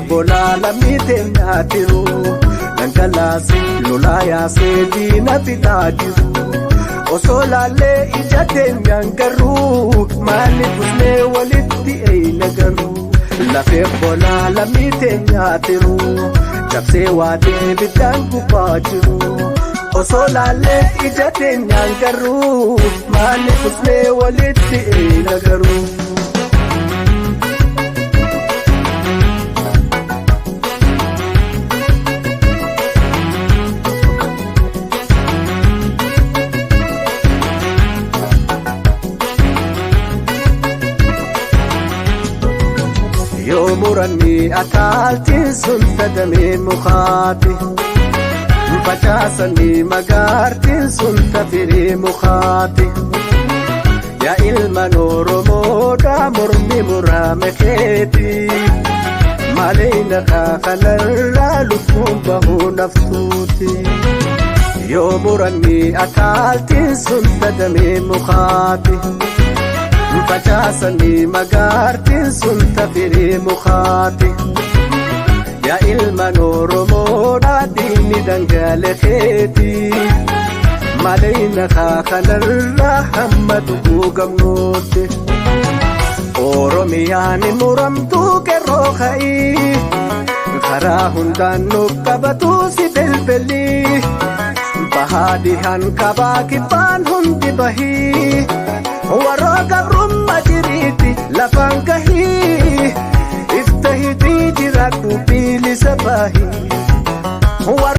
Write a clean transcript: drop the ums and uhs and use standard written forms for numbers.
Bolaa lammii teenyaatiru dhangalaasee lolaa yaasee diina fixaa jiru. Osoo laallee ija teenyaan garuu maaliif usnee walitti eeyna garuu. Lafee bolaa lammii teenyaatiru cabsee waadee biddaan gubbaa jiru. Osoo laallee ija teenyaan garuu maaliif usnee walitti eeyna garuu. Yoo muranni akaaltiin sun tadamee mukaati. Facaasanii magaartiin sun tafirii mukaati. Yaa ilmaan Oromoodhaa mormi murame keeti. Malee naqaa kanarraa lubbuun bahuu naftuuti. Yoo muranni akaaltiin sun tadamee mukaati. Facaasanii magaartiin sun tafirii mukaati. Yaa ilmaan Oromoodhaa diinni dhangaale keeti. Malee naqaa kanarraa hamma dhuguu gamnuutti. Oromiyaan muramtuu qeerroo ka'ii. Karaa hundaan nu qabatu si belbelii. Bahaa dhihaan kabaa kibbaan hundi bahii. Warra gabrummaa jiriiti lafaan gahii. Ifta hidii jiraadhu bilisa bahii.